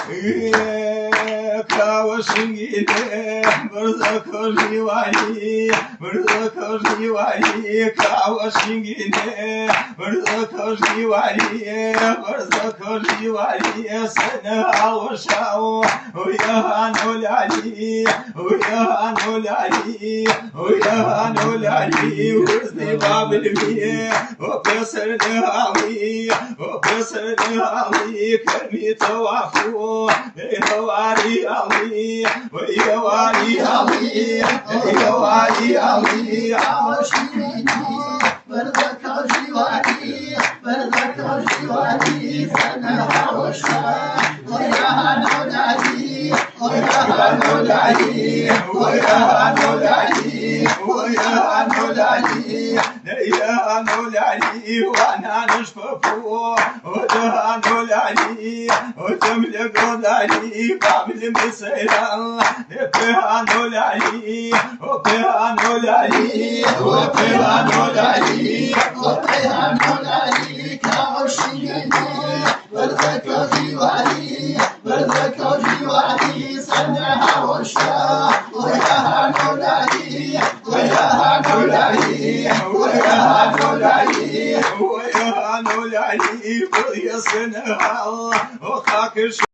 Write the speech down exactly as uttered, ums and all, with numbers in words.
Ē, ka washingine, barza koriwari, barza koriwari, ka washingine, barza koriwari, barza koriwari, sana'a washao, oya hano lali, oya hano lali, oya hano lali, uzni babil miye, o pesel ne hawi, o pesel ne hawi, kami tawafu, e hawari hawi, oya wari hawi, oya wari hawi, awashi.